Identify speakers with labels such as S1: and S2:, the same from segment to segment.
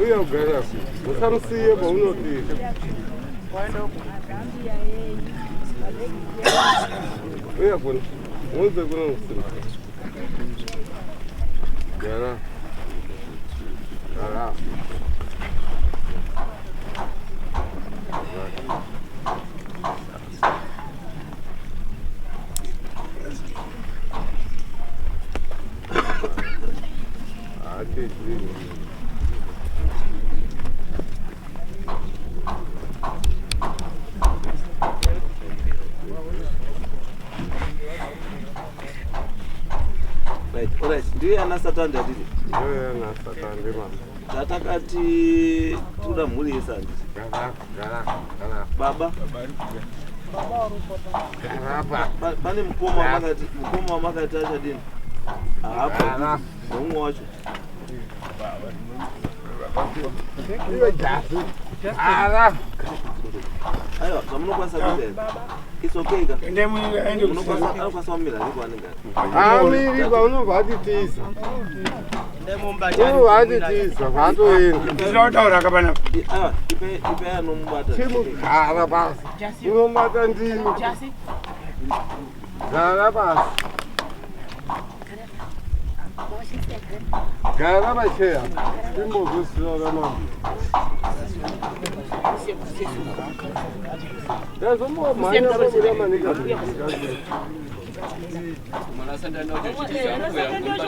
S1: Uya ugara usamusiye paunofika. Uya kuno unze kuno musina. Gara. Gara.
S2: Right, alright. Ndiyo yana Satan ndatiti.
S1: Ndiyo yana Satan ndima.
S2: Tatakati toda mhuri yese handiti.
S1: Gara, gara, gara.
S2: Baba.
S1: Gara
S2: Pane mukoma wamakati, mukoma wamakati achadini? Haapo. Nomwe wacho.
S1: Iwe jasi. Ara.
S2: Aiwa, zvamunokwanisa kuita here? It's okay ka.
S3: Ende ende
S2: Munokwanisa anokwanisa kumira ariko anenge ari.
S1: Amiri kwaunobva atitiza. Unobva atitiza vatoenda.
S3: Ndinoda kutaura ka panapa.
S2: Aiwa, ipe ipe anomubata.
S1: Chimugara pasi. Unomata ndimi. Gara pasi. Gara pacheya. Timbozwisira mama. Ndazombomhanya pabuda manika.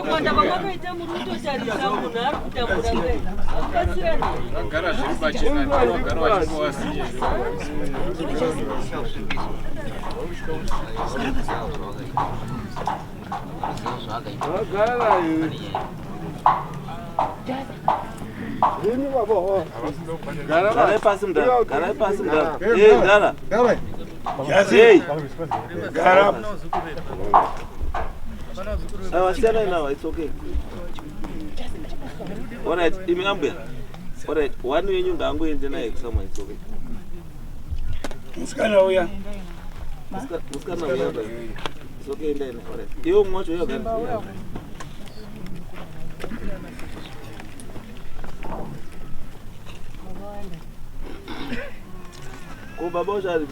S4: Kuwanda kwamakaita muri kutotarisa munhu ari kutambura sei akubatsirani.
S5: Vagara zviri pachena, vagara vachingowasiya.
S1: Vagara here. Ndimi baba. Gara
S2: Garai pasi mudhara, garai pasi mudhara. Eh, mudhara. Hey.
S3: Gara.
S2: Aiwa, siyanai nawo, it's okay. Alright, imi ambuya. Alright, one wenyu ngaangoende naye kusamwa, it's okay.
S3: Musikana uya.
S2: Musikana uya. It's okay, endai naye. Alright. Iwe mumwe wacho uya gara. Ko baba wacho ari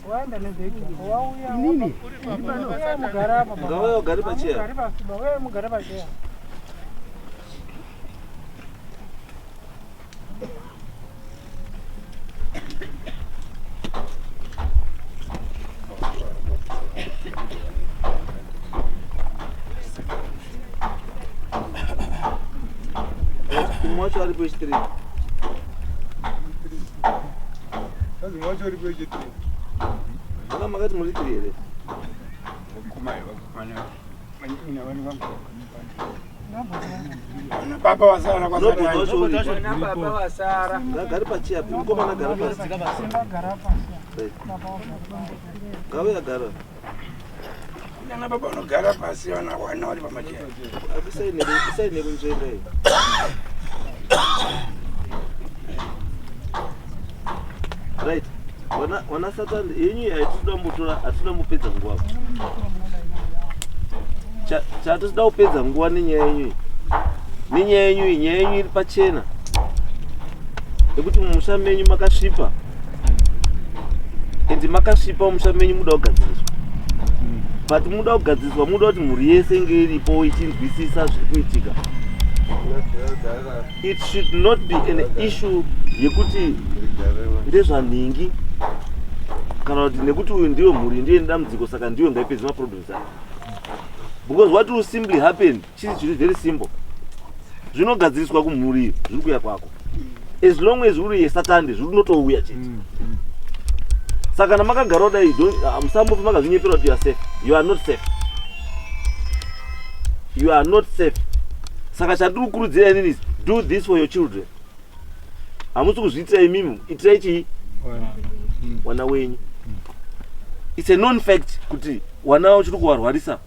S6: Waenda nebhegi wauya. Inini? Uyai mugare apa.
S2: Ngauya ugare pacheya.
S6: Mugare pasi, uyai mugare pacheya.
S2: Mumwe wacho ari page 3.
S3: Mumwe wacho ari page 3.
S2: Maka makati muri 3 here?
S3: Baba wasara
S2: kwasara.
S7: Baba wasara.
S2: Ngagare pacheya, mukomana gara pasi.
S6: Gara pasi.
S2: Ngauya gara.
S3: Nana baba vanogara pasi vana vana vari pamacheya.
S2: Isai nekunzvenda iyo. Right. Wana wana Satan yenyu hatitoda kumbotora hatitoda kumbopedza nguva. Chatitoda kupedza nguva nenyaya yenyu iyi. Nenyaya yenyu iyi, nyaya yenyu iri pachena. Yekuti mumusha menyu makasvipa. And makasvipa mumusha menyu muda kugadziriswa. But muda kugadziriswa muda kuti mhuri yese inge iripo ichinzwisisa zviri kuitika. It should not be an issue yekuti ndezvanhingi kana kuti nekuti uyu ndiyo mhuri ndiyo ine dambudziko saka ndiyo ngaipedze maproblems ayo. Because what will simply happen chiri chiri very simple. Zvinogadziriswa kumhuri iyo zviri kuuya kwako. As long as uri yesatande zviri kunotouya chete. Saka kana makagara kudai musambofa makazvinyepera kuti you are safe. You are not safe. You are not safe. Saka chandiri kukurudzira inini is do this for your children. Hamusi kuzviitira imimi, itirai chii? Wana wenyu. It's a known fact kuti wana wavo chiri kuvarwarisa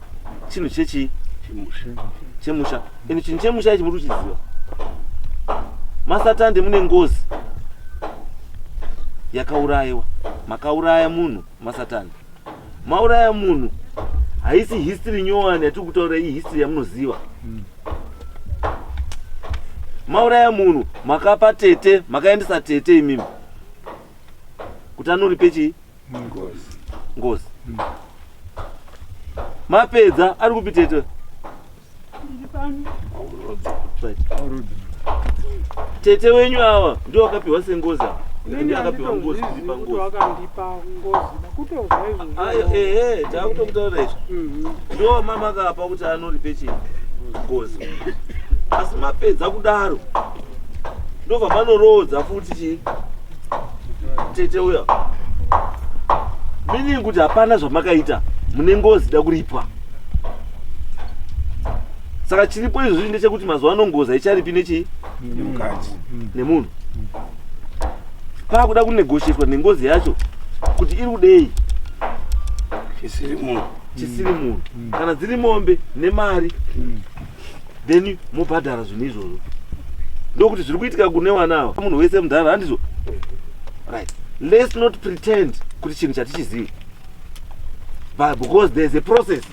S2: chinhu chechii? Chemusha. And chinhu chemusha ichi muri kuchiziva. Masatande mune ngozi yakaurayiwa. Makauraya munhu masatande. Mauraya munhu haisi history nyowani yatiri kutaura iyi history yamunoziva. Mauraya munhu makapa tete, makaendesa tete imimi kuti anoripe chii?
S3: Ngozi.
S2: Ngozi. Mapedza ari kupi tete? Right. Tete wenyu ava ndio wakapiwa sengozi ava. Ndiye akapiwa ngozi kuipa
S6: kuti
S2: ngozi.
S6: wakandipa ngozi ndakutozwa izvozvo
S2: Ayo ehe taakutokutaura izvi.
S6: Mhm.
S2: Ndo mama akapa kuti anoripe chii? Ngozi. Asi mapedza kudaro. Ndobva manoroodza futi chii? Tete uya. Meaning kuti hapana zvamakaita mune ngozi da kuripwa. Saka chiripo izvozvi ndechekuti mazuva ano ngozi haicharipi nechii?
S3: Nemukadzi.
S2: Nemunhu. Pakuda kunegotiatwa nengozi yacho kuti iri kudei
S3: Chisiri munhu.
S2: Chisiri munhu. Kana dziri mombe nemari then mobhadhara zvinhu izvozvo. Ndokuti zviri kuitika kune wana ava. Munhu wese mudhara handizvo? Right. Let's not pretend kuti chinhu chatichizivi. But because there's a process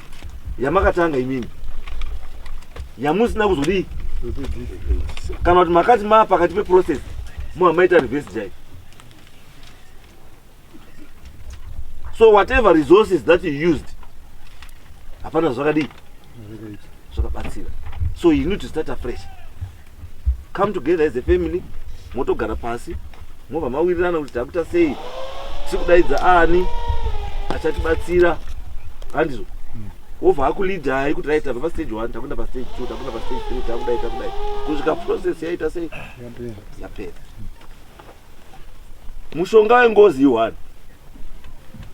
S2: yamakatanga imimi yamusina kuzodii kana kuti makati maa pakati peprocess muha maita reverse jai. So whatever resources that you used hapana zvakadii zvakabatsira. So you need to start afresh, come together as a family, motogara pasi mobva mawirirana kuti takuita sei, tiri kudaidza ani achatibatsira, handizvo? Wobva akuleadai kuti right, tabva pastage 1 takuenda pastage 2, takuenda pastage 3, takudai takudai kusvika process yaita sei, yapera. Mushonga wengozi i1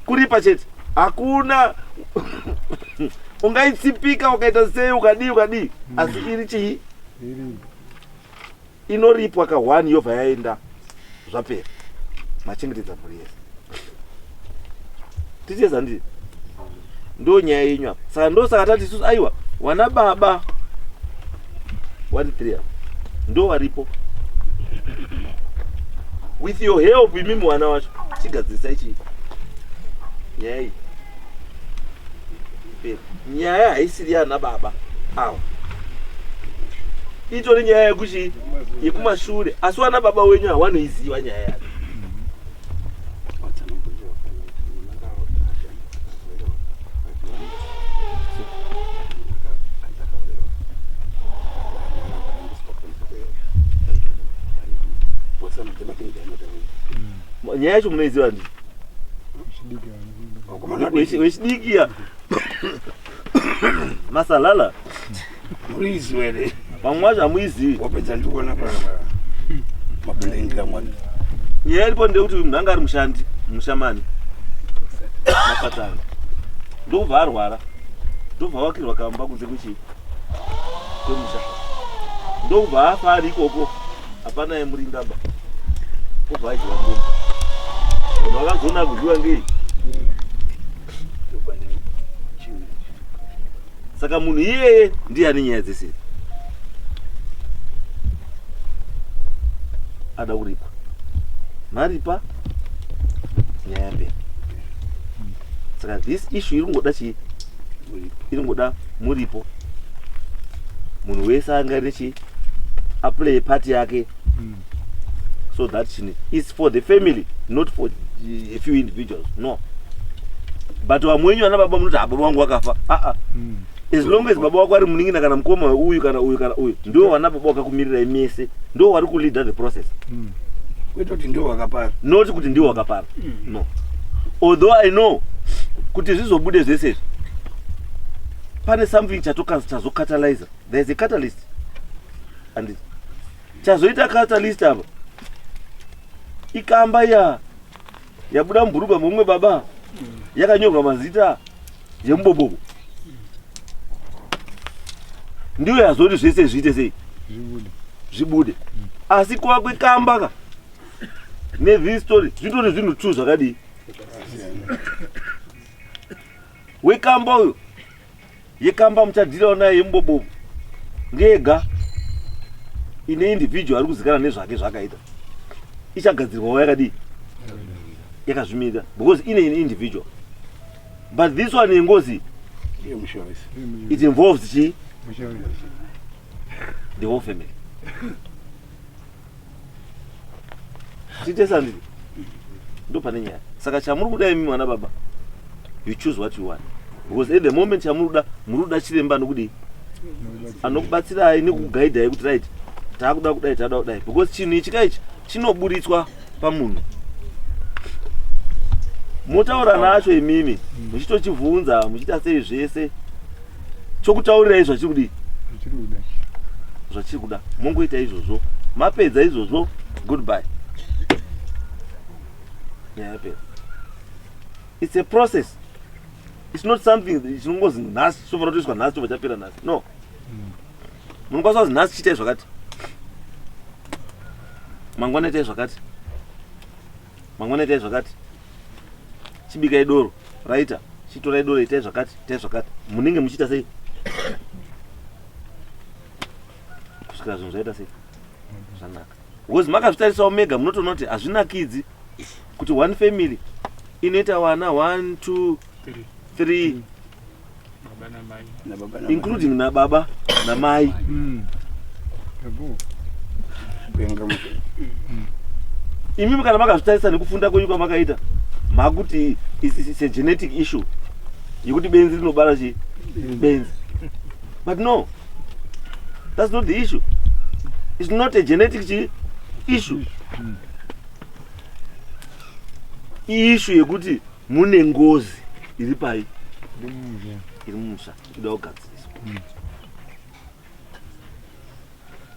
S2: kuripa chete, hakuna ungaitsipika ukaita sei ukadii ukadii, asi iri chii inoripwa ka1 yobva yaenda, zvapera, machengetedza mhuri yese. Ticheza ndii ndo nyaya yenyu apa. Saka ndo saka tati isusu aiwa, wana baba wari three apa ndo waripo. With your help imimi wana wacho chigadzirisai chii nyaya iyi ipere. Nyaya haisiri yana baba awa, itori nyaya yekuchi yekumashure, asi wana baba wenyu hawanoiziva nyaya yacho. Nyaya yacho munoiziva ndi wechidiki ya masalala.
S3: Muriiziwa here?
S2: Vamwe vacho hamuizivi.
S3: Wapedza ndikuona mablengi amwani.
S2: Nyaya iripo ndeyekuti uyu munhu anga ari mushandi mushamani masatani, ndobva arwara, ndobva avakirwa kamba kunze kwechii kwemusha, ndobva afa ari ikoko, hapana yemuringamba, obva adyiwa ngombe. Vanhu vakazoona kudyiwa ngei. Saka munhu iyeye ndiye ane nyaya dzese idzi. Ada kuripwa, maripa, nyaya yapera. Saka this issue iri kungoda chii? Iri kungoda muripo. Munhu wese anga nechi aplay part yake so that chini is for the family, not for a few individuals, no. But vamwe wenyu vana baba munoti, "Ah, baba vangu vakafa." Aa, as long as baba wako ari munin'ina kana mukoma weuyu kana uyu kana uyu, ndo vana baba wakakumirirai mese, ndo vari kuleada the process.
S3: Kwete kuti ndio wakapara.
S2: Not kuti ndiwo wakapara, no. Although I know kuti zvizobude zvese izvi pane something chazocatalyza. There is a catalyst, and chazoita catalyst apa ikamba iya yabuda mubhurugwa momumwe baba yakanyorwa mazita yemubobobo, ndiyo yazoti zvese zviite sei, zvibude. Asi kuva kwekamba ka nethis story zvitori zvinhu tu zvakadii. Wekamba uyo yekamba muchadhirawo naye yemubobobo ngega. Ine individual ari kuzikana nezvake zvaakaita ichagadzirwawo yakadii yakazvimirira because ine an individual but this one yengozi it involves chii the whole family tiite sandii ndo pane nyaya saka chamuri kuda imi mwana baba you choose what you want because at the moment chamuri kuda muri kuda chiremba anokudii anokubatsirai nekugaidhai kuti right taakuda kudai taakuda kudai because chinhu ichi ka ichi chinoburitswa pamunhu motaura nacho imimi muchitochibvunza muchiita sei zvese chokutaurirai zvachiri kudii zvachiri kuda mongoita izvozvo mapedza izvozvo goodbye nyaya yapera it's a process it's not something chinongozi nhasi chinofanira kutoiswa nhasi chobva chapera nhasi no munokwanisa kuzi nhasi chiitai zvakati mangwana itai zvakati mangwana itai zvakati chibikai doro raita chitorai doro itai zvakati itai zvakati munenge muchiita sei kusvikira zvinhu zvaita sei zvanaka because makazvitarisawo mega munotoona kuti hazvinakidzi kuti one family inoita wana 1 2 3 including nababa namai imimi kana makazvitarisa nekufunda kwenyu kwamakaita makuti it's a genetic issue yekuti benzi rinobara chii benzi but no that's not the issue it's not a genetic chi issue issue yekuti mune ngozi iri pai iri mumusha ida kugadziriswa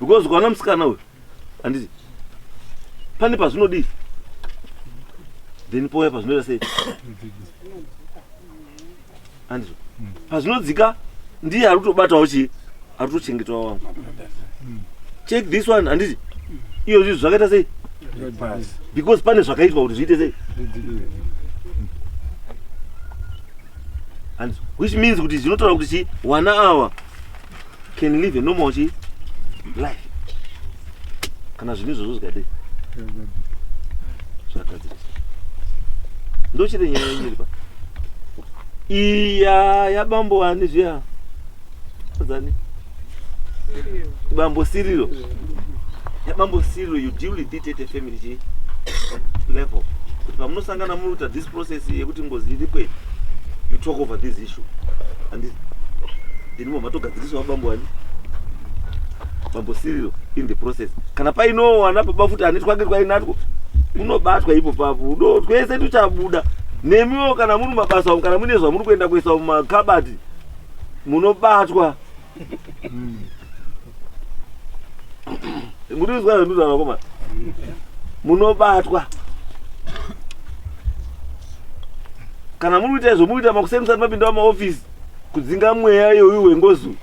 S2: because ukaona musikana uyu handiti pane pazvinodii then pouya pazvinoita sei handizvo pazvinodzika ndiye ari kutobatawo chii ari kutochengetawo vamwe check this one handiti iyo zvinhu zvakaita sei because pane zvakaitwa kuti zviite sei and which means kuti zvinotaura kuti chii wana awa can live a normal chii life kana zvinhu izvozvo zvikadei zvakagadziriswa ndochete nyaya yenyu iri pa iya yabambo ani zviya zani bambo siriro yabambo siriro you deal with it at a family chi level kuti pamunosangana muri kuita this process yekuti ngozi iripwe you talk over this issue and then mo matogadziriswa bambo ani bambo siriro in the process kana painowana baba futi ane twake twainatwo unobatwa ipo papo uno twese tuchabuda nemiwo kana muri mumabasa umu kana muine zvamuri kuenda kuisa mumakabati munobatwa muri kuzwa zvandinotaura vakomana munobatwa kana muri kuita izvo muri kuita makuseni musati mapinda mumaofisi kudzinga mweya iyoyu wengozi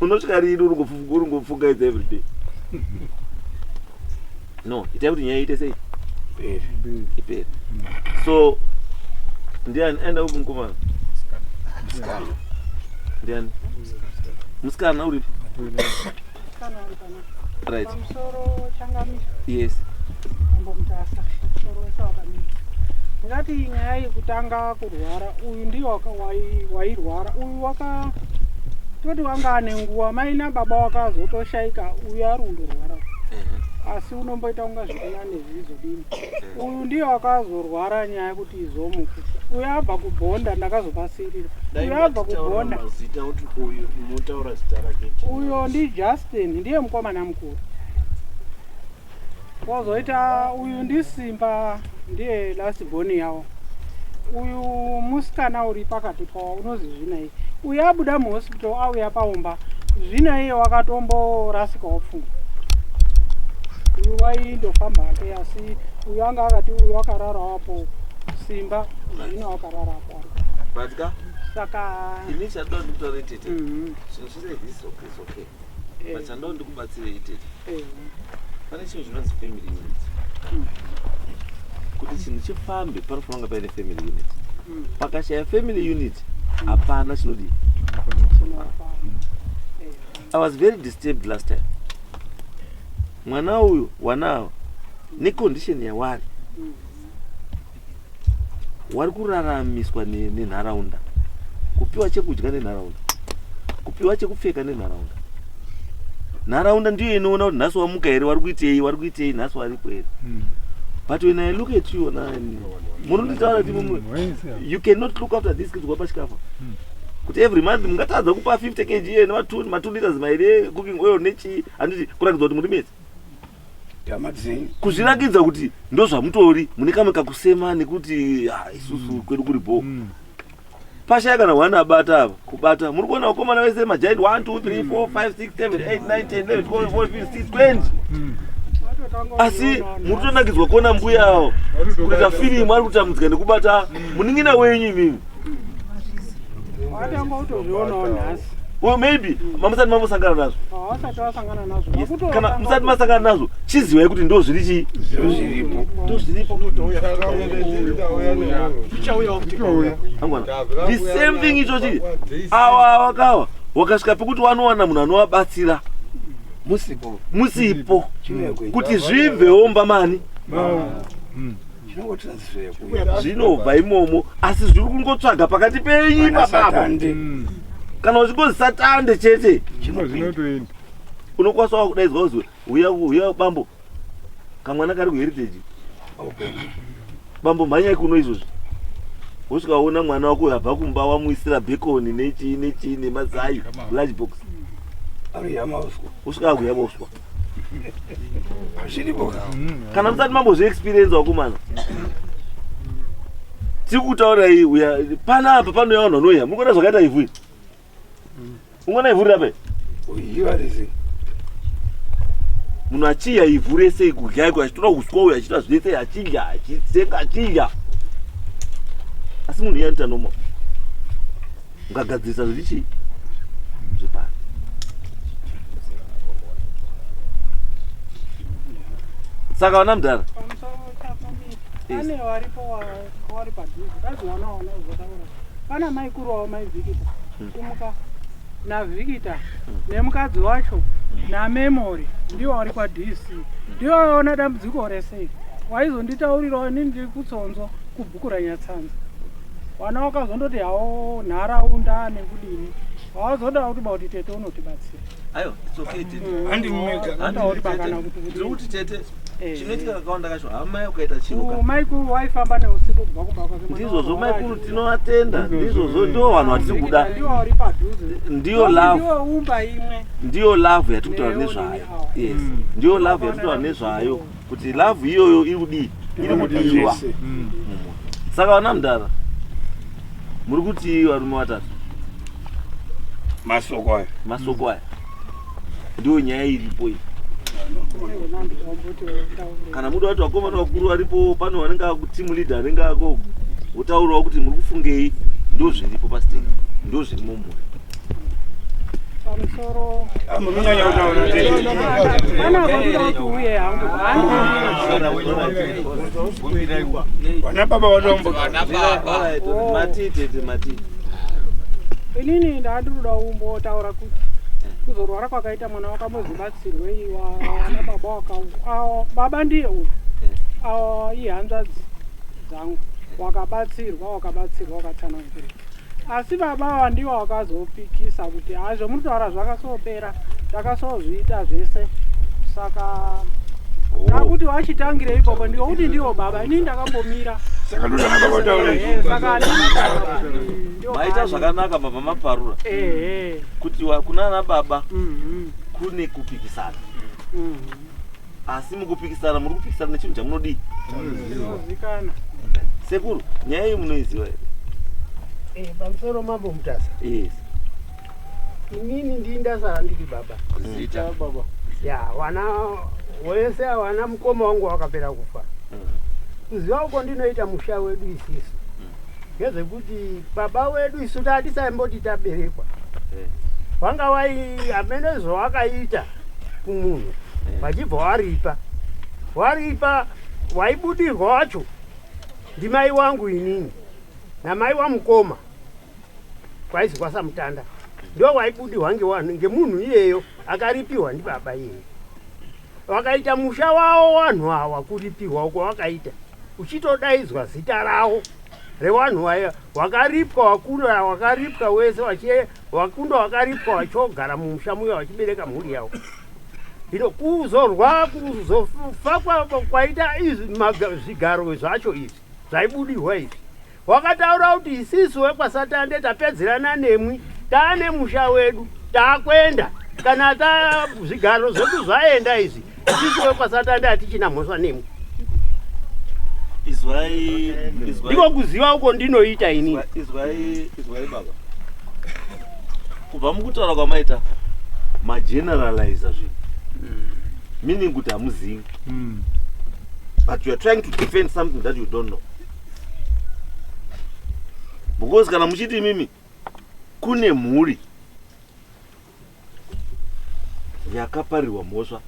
S2: unosvika riini uri ngopfungaidza everyday no itai kuti nyaya iite sei ipere so ndiani aenda kupi mukomana ndiani musikana uripi right
S8: Pamusoro changamire
S2: yes
S8: mambo Mutasa musoro wese wakamira ndingati nyaya yekutanga kurwara uyu ndiye wairwara uyu waka toti wanga ane nguva mai nababa wakazotoshaika uyu ari kundorwara asi unomboita kunga zvirinane zvizodini uyu ndiye wakazorwara nyaya yekuti izomuka uyu abva kubhonda ndakazopasirira uyu abva kubhonda
S9: mazita kuti uyu motaura zita rake
S8: uyo ndiJustin ndiye mukomana mukuru kozoita uyu ndiSimba ndiye last born yavo uyu musikana uri pakati pawo unozi Zvinai uyu abuda muhospital auya paumba Zvinai wakatomborasikawo pfungwa uyu waindofamba hake asi uyu anga akati uyu wakarara apo Simba zvino wakarara apo
S2: but ka
S8: saka
S2: ini chandoda ndikutaure tete zvinhu zvese this okay is okay but chandoda ndikubatsirei tete pane chinhu chinonzi family unit kuti chinhu chifambe panofanira kunge paine family unit pakashaya family unit hapana chinodii I was very disturbed last time. Mwana uyu wanawo necondition yawari wari kuraramiswa nenharaunda, kupiwa chekudya nenharaunda, kupiwa chekupfeka nenharaunda. Nharaunda ndiyo inoona kuti nhasi wamuka here, wari kuitei, wari kuitei, nhasi waripo here. But when I look at you na munonditaura kuti you cannot look after this kids, kupa chikafu kuti every month mungatadza kupa 50 kg nema2 liters mairi cooking oil nechii, handiti kurakidza kuti muri mese, kuzvirakidza kuti ndozvamutori mune kamwe kakusema nekuti ah, isusu kwedu kuri bho. Pashaya kana one abata apa kubata, muri kuona vakomana vese magiant 1 2 3 4 5 6 7 8 9 10 11 12 14 15 20, asi muri kutonakidzwa kuona mbuya avo kuita firimu ari kutambudzika nekubata munin'ina wenyu imimi.
S8: Watanga kutozvionawo nhasi.
S2: Well, maybe mamusati mambosangana nazvo.
S8: Wasati wasangana nazvo.
S2: Yes. Kana musati masangana nazvo, chizivai kuti ndo zviri chii, ndo zviripo. Angwana, the same thing ichochi, awa wakawa wakasvika pekuti wanowana munhu anovabatsira
S3: musipo,
S2: musipo, kuti zvibvewo mbamani zvinobva imomo, asi zviri kungotsvaga pakati penyu ipapapa. Kana uchingozi satande chete, unokwanisa wakudaidzwa kuzi uya, uya bambo, kamwana kari kuHeritage, bambo mhanyai kuno izvozvi. Wosvika waona mwana wako uyo abva kumba, wamuisira bacon nechii nechii nemazai, lunch box, wosvika akuya uswa. Kana musati mambozviexperience, wakomana, tiri kutaura uya panapa panouya vanhu vanoya. Muri kuona zvakaita ivhu iri? Ungoona ivhu riri apa, munhu achiya ivhu rese kudya iko, achitora uswa uyo, achiita zvese, achidya, achitsenga, achidya, asi munhu iye anoita normal. Ungagadzirisa zviri chii zvepano. Saka vana mudhara,
S8: pane varipo vari padhuze, kazi vana vanozotaura. Pana maikuru wavo, mai Vikita, kumuka naVikita nemukadzi wacho naMemory, ndivo vari kwaDC, ndivo vaona dambudziko rese. Waizonditaurirawo, inini ndiri kuTsonzo kubhuku raNyatsanza. Vana vakazondoti hawo nharaunda nekudini, vawazoda kuti ba kuti tete unotibatsira.
S2: Ayo, it's okay tete.
S8: Ndiri
S2: kuti tete, chinoitika kakawanda kacho, hama ukaita chiro,
S8: Maikuru waifamba neusiku kubva kumba kwake.
S2: Ndizvozvo maikuru, tinovatenda. Ndizvozvo, ndo vanhu vatiri kuda.
S8: Ndivo vari padhuze.
S2: Ndiyo love.
S8: Ndivo umba imwe.
S2: Ndiyo love yatiri kutaura nezvayo. Yes, ndiyo love yatiri kutaura nezvayo, kuti love iyoyo iri kudii, iri kudiwa. Saka vana mudhara, muri kuti varume vatatu,
S3: masoko aya,
S2: masoko aya ndiyo nyaya iripo iyi. Kana muda kuti vakomana vakuru varipo pano, vanenge team leader anenge ako, votaurawo kuti muri kufungei. Ndo zviripo pastage, ndo zviri mumhuri.
S8: Pamusoro pana vakuda kuti uye hangu.
S3: Vana baba vatombo.
S2: Mati tete, mati.
S8: Inini ndandinoda kumbotaura kuti kuzorwara kwakaita mwana wakambozobatsirwei wana baba waka baba ndiye uyu, ihanzvadzi dzangu, wakabatsirwa, wakabatsirwa, wakatsanangurwa, asi baba ava ndivo vakazopikisa kuti hazvo muri kutaura zvakasopera, takasozviita zvese, saka takuti wachitangire ipopo ndikokuti ndiwo baba, inini ndakambomira.
S3: Saka ndoda baba vataura.
S8: Saka handini.
S2: Maita zvakanaka mabva maparura kuti kuna ana baba kune kupikisana, asi mukupikisana muri kupikisana nechinhu chamunodii.
S8: Zvinozikana.
S2: Sekuru, nyaya iyi munoiziva here?
S6: Pamusoro mambo Mutasa.
S2: Yes.
S6: Inini ndii ndasara ndiri baba.
S5: Zita
S1: baba.
S6: Ya wana wese wana mukoma wangu wakapera kufa. Kuziva uko ndinoita musha wedu isisu ngezvekuti baba wedu isu tatisaimboti taberekwa, wanga wai hamene zvawakaita kumunhu, vachibva waripa, waripa, waibudirwa wacho ndimai wangu inini namai wamukoma kwaizi kwaSamutanda, ndo waibudirwa ngemunhu iyeyo akaripiwa ndibaba iyeye. Vakaita musha wavo wanhu awa kuripirwa uko wakaita uchitodaidzwa zita ravo rewanhu vaya wakaripwa wakunda wakaripwa wese wachie wakunda wakaripwa wachiogara mumusha muya wachibereka mhuri yavo. Hino kuzorwa kuzofa kwaita izvi zvigaro zvacho izvi zvaibudirwa izvi Wakataura kuti isisu wekwaSatande tapedzerana nemwi taane musha wedu taakuenda kana ta zvigaro zvedu zvaenda izvi isisu wekwaSatande hatichina mhosva nemwi.
S2: Izwai, izwai.
S6: Ndiko kuziva uko ndinoita ini.
S2: Izwai, izwai baba. Kubva mukutaura kwamaita mageneralizer zvinhu. Meaning kuti hamuzivi. But you are trying to defend something that you don't know. Because kana muchiti imimi kune mhuri yakaparirwa mhosva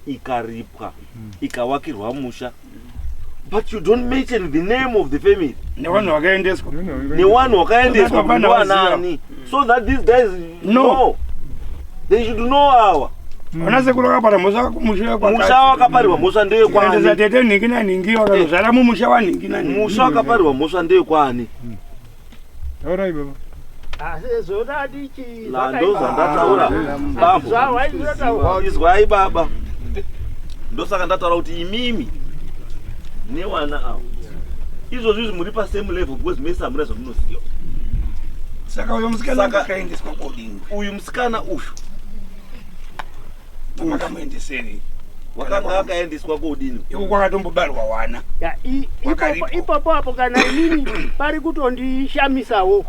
S2: ikaripwa ikawakirwa musha but you don't mention the name of the family
S3: nevanhu vakaendeswa
S2: newanhu wakaendeswa
S3: Hapana waziva.
S2: ndiwanani so that these guys
S3: No.
S2: know they should know our
S3: Vana sekuru vakapara mhosva kumusha kwakati.
S2: musha wakaparirwa mhosva
S3: Kuendesa
S2: ndeyekwani
S3: tete nhingi nanhingi vakanozvara mumusha wanhingi nanhingi.
S2: musha wakaparirwa mhosva ndeyekwani
S1: Taurai baba.
S6: Asi zvodati chi
S2: La, ndozvandataura bambo
S6: Zvawaizotaura.
S2: izwai baba ndosaka ndataura kuti imimi newana avo izvozvi izvi muri pasame level because mese hamuna zvamunoziva
S3: Saka uyo musikana
S2: Saka-
S3: akaendeswa kodini?
S2: uyu musikana uyu
S3: Makamuendeserei?
S2: wakanga akaendeswa kodini
S3: Iko kwakatombobarwa wana.
S6: Ya,
S3: Wakaripo.
S6: ipopo apo kana inini pari kutondishamisawo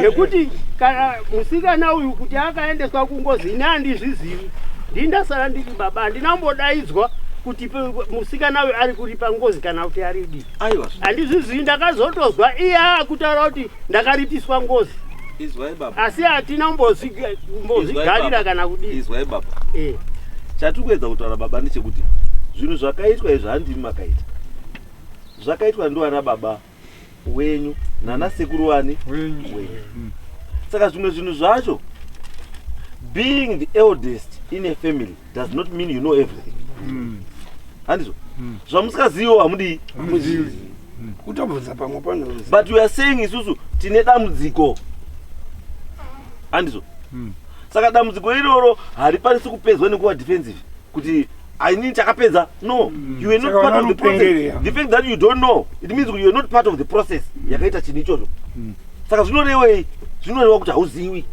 S6: nekuti kana musikana uyu kuti akaendeswa kungozi ini handizvizivi ndini ndasara ndiri baba handinambodaidzwa kuti musikana uyu ari kuripa ngozi kana kuti ari dii
S2: aiwa
S6: handizvizivi ndakazotozwa iye akutaura kuti ndakaripiswa ngozi
S2: izwai baba
S6: asi hatina kumbozvigarira kana kudii
S2: izwai baba
S6: Eh.
S2: chatiri kuedza kutaura baba ndechekuti zvinhu zvakaitwa izvi handimi makaita zvakaitwa ndiwana baba wenyu nana sekuru wani
S1: Wenyu.
S2: wenyu saka zvimwe zvinhu zvacho being the eldest in a family does not mean you know everything handizvo zvamusikaziviwo hamudii
S1: Hamuzivi.
S3: Kutobvunza pamwe pano.
S2: but we are saying isusu tine dambudziko handizvo saka dambudziko iroro harikwanisi kupedzwa nekuva defensive kuti inini chakapedza no you were not
S3: Saka
S2: part of the process
S3: vanopengereya.
S2: the fact that you don't know it means you are not part of the process yakaita chinhu ichocho saka zvinorevei zvinoreva kuti hauziwi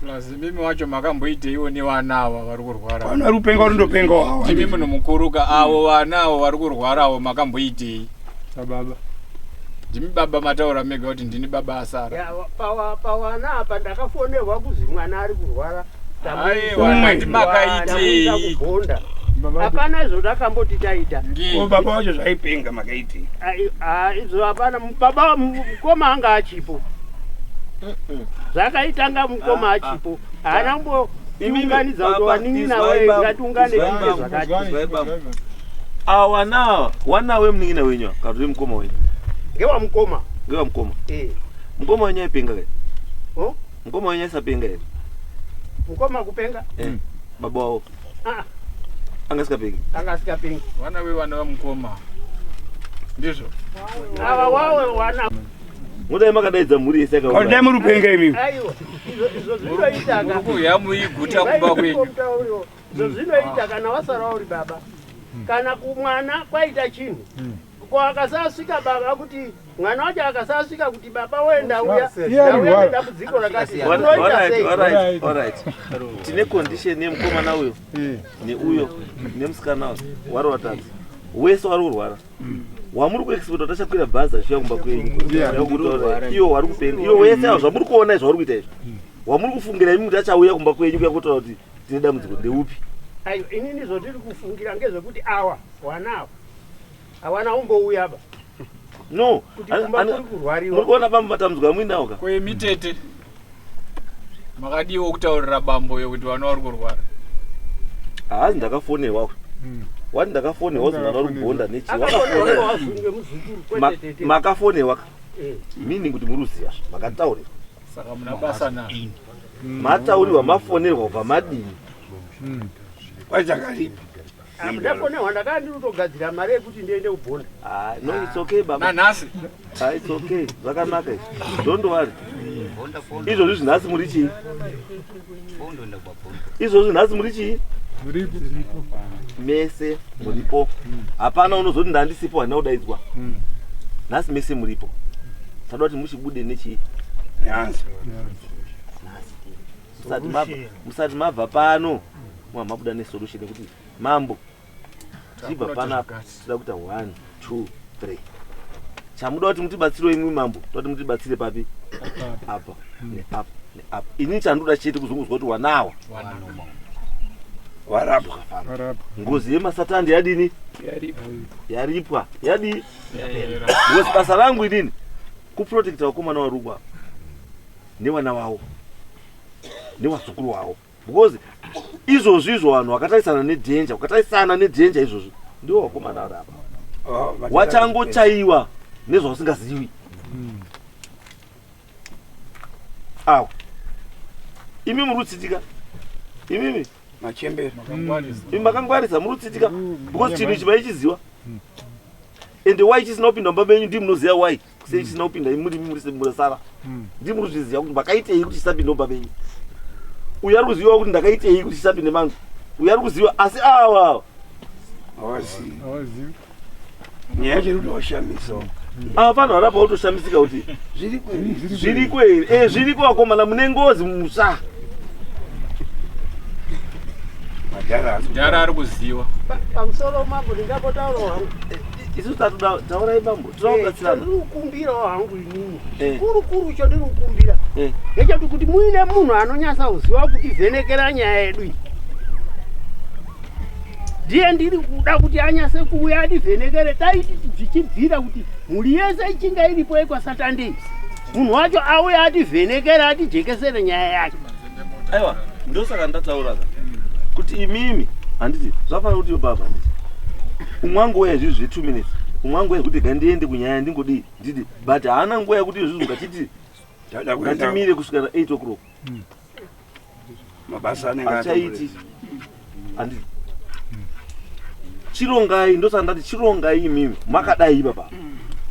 S5: Plus mimi wacho makamboiteiwo nevana ava vari kurwara.
S3: Vana vari kupenga varindopenga wawa.
S5: Ndimi munhu mukuru ka avo vana avo vari kurwara avo makamboitei.
S1: Sababa.
S5: Ndimi baba mataura mega kuti ndini baba asara.
S6: Ya, pawana apa ndakafonerwa kuzi mwana ari kurwara
S5: Aiwa, ndati makaitei.
S6: Tamuisa kubhonda
S1: Baba.
S6: hapana izvo takamboti taita
S5: Ngei.
S3: Ko baba wacho zvaipenga makaitei?
S6: Ai, ah, izvo hapana baba mukoma anga achipo zvakaitanga mukoma achipo haana kumbotiunganidza kuti
S2: Baba,
S6: wanin'ina
S2: izwai
S6: wee
S2: baba,
S6: ngatiungane
S2: izwai
S6: tiite
S2: baba.
S6: zvakati
S2: Izwai baba. Awa nawa wana wemunin'ina wenyu kana kuti mukoma wenyu
S6: ngewamukoma
S2: ngewamukoma
S6: Eh.
S2: mukoma wenyu aipenga kai
S6: Oh?
S2: mukoma wenyu aisapenga here
S6: mukoma kupenga
S2: Eh, baba wavo
S6: Ah,
S2: anga asikapengi
S6: anga asikapengi
S5: Vana vevana vamukoma. Ndizvo.
S6: ava wawe wana
S2: mudai makadaidza mhuri yese
S3: Dai
S2: yakaungana
S3: muri kupenga imimi.
S6: aiwa izvo zvinoita
S5: Muri kuuya muiguta kumba kwenyu.
S6: Izvo zvinoita kana wasara uri baba kana kumwana kwaita chinhu ko akasasvika baba kuti mwana wacho akasasvika kuti baba wenda uya
S1: Iye ari
S6: ndauya
S1: rwara.
S6: nedambudziko rakati unoita sei
S2: Alright, alright. tine condition yemukomana uyo
S1: Eh.
S2: neuyo nemusikana uyo wari watatu wese wari kurwara wamuri kuexpecta kuti achakwira bhazi achiuya kumba kwenyu
S1: Yeah.
S2: Yakutaura, iyo wari kupenga iyo wese avo zvamuri kuona izvi zvauri kuita izvi wamuri kufungira imi kuti achauya kumba kwenyu kuya kutaura kuti tine dambudziko ndeupi
S6: aiwa inini zvotiri kufungira ngezvekuti awa wanawa hawana umbouya ba
S2: no
S6: kuti kumba kuri kurwariwa
S2: muri kuona pamba matambudziko amuinawo ka
S5: Kwemi tete. Makadiwo kutaurira bambo yo kuti vana vari kurwara.
S2: haazi ndakafonerwa wati ndakafonerwa kuti mwana uri kubhonda nechi
S6: akafonerwa wazunge muzukuru kwete tete
S2: makafonerwa ka
S6: Eh.
S2: meaning kuti muri kuziva makataurirwa
S5: Saka muna basa nazvo.
S2: mataurirwa mafonerwa kubva madini
S3: Kwatakaripa.
S6: Ndafonerwa ndakanga ndiri kutogadzira mari yekuti ndiende kubhonda.
S2: Ah, no, it's okay baba.
S5: Nanhasi.
S2: Ah, it's okay. Zvakanaka izvi. Don't worry. Izvozvi zvinhasi muri chii? Izvozvi nhasi muri chii? Mese muripo. Hapana unozoti ndandisipo handina kudaidzwa. Nhasi mese muripo. Sada kuti muchibude nechii?
S3: Nyanza.
S2: Nhasi. Musati mabva musati mabva pano. Mwa mabuda nesolution yekuti mambo tichibva panapa tinoda kuita 1 2 3 chamuda kuti mutibatsire imwi mambo toda kuti mutibatsire papi apa neapa neapa ini chandoda chete kuzongozwa kuti wanawa
S3: Warapwa.
S2: Ngozi yemasatandi yadini yaripwa yadii because basa rangu inini kuprotecta vakomana varukwa nevana vavo nevazukuru vavo because izvozvi izvo vanhu vakatarisana nedhenja vakatarisana nedhenja izvozvi ndivo vakomana vari apa wachangochaiwa nezvausingazivi awa imi muri kutsitika imimi
S3: Machembere.
S2: Imi makangwarisa muri kutsitika because chinhu ichi maichiziwa ende why chisina kupinda mumba menyu ndii munoziva why sei chisina kupinda imi muri muri murasara ndii muri kuzviziva kuti makaitei kuti chisapinde mumba menyu uyu ari kuziva kuti ndakaitei kuti chisapinde mangu uyu ari kuziva asi awa
S3: Hawazivi.
S1: Hawazivi.
S3: Nyaya yacho iri kutowashamisa.
S2: Ava vanhu varapa votoshamisika kuti
S3: Zviriko here?
S2: Zviriko here? Eh, zviriko vakomana mune ngozi mumusha.
S3: Madhara
S5: Dhara ari kuziwa.
S6: Pamusoro mambo ndingambotaurawo hangu.
S2: Isu tatoda taurai bambo, tinoda kubatsirana.
S6: Chandiri kukumbirawo hangu inini.
S2: Eh.
S6: Kuru kuru chandiri kukumbira.
S2: Eh.
S6: Ngechekuti kuti muine munhu anonyasa kuziva kutivhenekera nyaya yedu iyi. Ndiye ndiri kuda kuti anyase kuuya ativhenekere taiti zvichibvira kuti mhuri yese ichinga iripo yekwaSatandei. Munhu wacho auya ativhenekere atijekesere nyaya yake.
S2: Aiwa, ndosaka ndataura ka kuti imimi handiti zvafanira kuti baba handiti umwe anguva yezvizvi zve 2 minutes umwe anguva yekuti rega ndiende kunyaya ndingodii ndidi but haana nguva yekuti izvizvi ngatiti
S3: Tada kuenda
S2: ngatimire kusvika na 8 o'clock
S3: mabasa anenge
S2: hachaiti handiti chirongai ndosaka ndati chirongai imimi makadai baba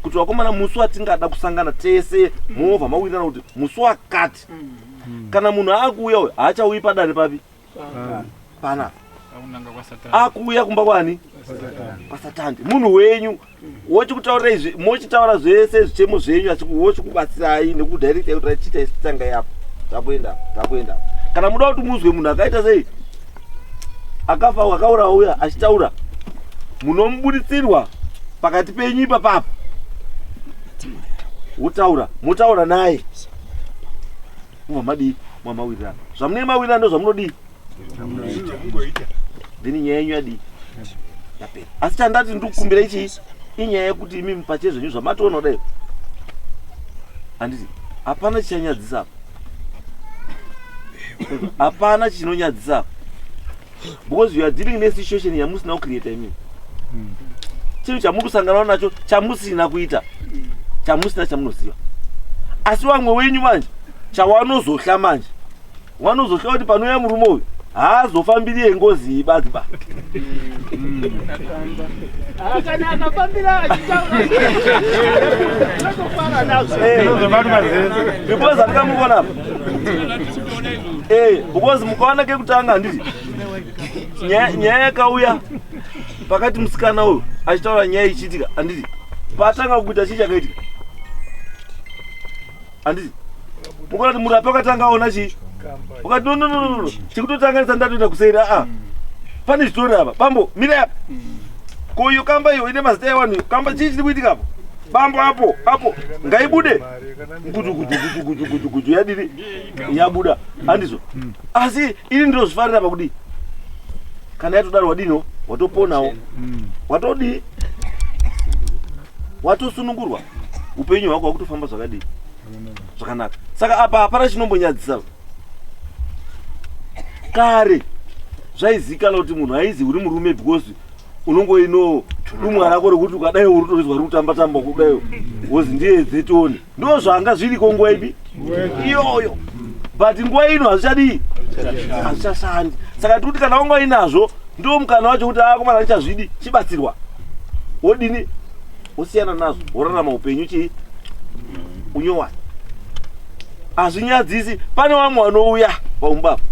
S2: kuti vakomana musi watingada kusangana tese movha mawirirana kuti musi wakati kana munhu akuuya uyu haachauyi padare papi panapa
S5: Akunanga kwaSatani.
S2: Akuuya kumba kwani kwasatandi munhu wenyu wochikutaurira izvi mochitaura zvese zvichemo zvenyu wochikubatsirai nekudirecta kuti rachiita isi tangai apo takuenda apo takuenda apo kana muda kuti muzwe munhu akaita sei akafa akaura uya achitaura munomubuditsirwa pakati penyu ipapapo wotaura motaura naye mubva madii mwamawirirana zvamunenge mawirirana ndo zvamunodii then nyaya yenyu yadii yapera asi chandati ndikukumbira ichii inyaya yekuti imi mupache zvenyu zvamatoona kudai handiti hapana chichanyadzisa apa hapana chinonyadzisa apa because you are dealing nesituation yamusina kucreata imimi chinhu chamuri kusanganawo nacho chamusina kuita chamusina chamunoziva asi vamwe wenyu manje chawanozohla manje wanozohla kuti panouya murume uyu haazofambiri yengozi iyi badzi ba
S6: Ah, kana akafambira achitaura tinotofara nazvo.
S2: Because andikamuona apa because mukaona kekutanga handiti nyaya yakauya pakati musikana uyu achitaura nyaya ichiitika handiti patanga kuita chii chakaitika handiti mukaona kuti murapi akatanga aona chii ukati no no no no chikutotanganisa ndatoenda kuseri aa pane zvitori apa bambo mira apa ko iyo kamba iyo ine mazita evanhu iyo kamba chii chiri kuitika apo bambo apo apo ngaibude guju guju guju guju guju guju yadini yabuda handizvo asi ini ndinozvifarira pakudii kana yatodaro wadino watoponawo watodii watosunungurwa upenyu hwako hwakutofamba zvakadii zvakanaka saka apa hapana chinombonyadzisa kare zvaizikanwa kuti munhu aizi uri murume because unongoino dumwa rako rekuti ukadai uri kutorizwa riri kutamba tamba kudai wozi ndiye zetoni ndo zvanga zviriko nguva ipi iyoyo but nguva ino hazvichadii hazvichashandi saka tikuti kana wanga inazvo Ndiwo mukana wacho kuti akomana ndichazvidi, chibatsirwa. Wodini? Wosiyana nazvo, worarama upenyu chii? Unyowani. Hazvinyadzisi, pane vamwe vanouya paumba apa.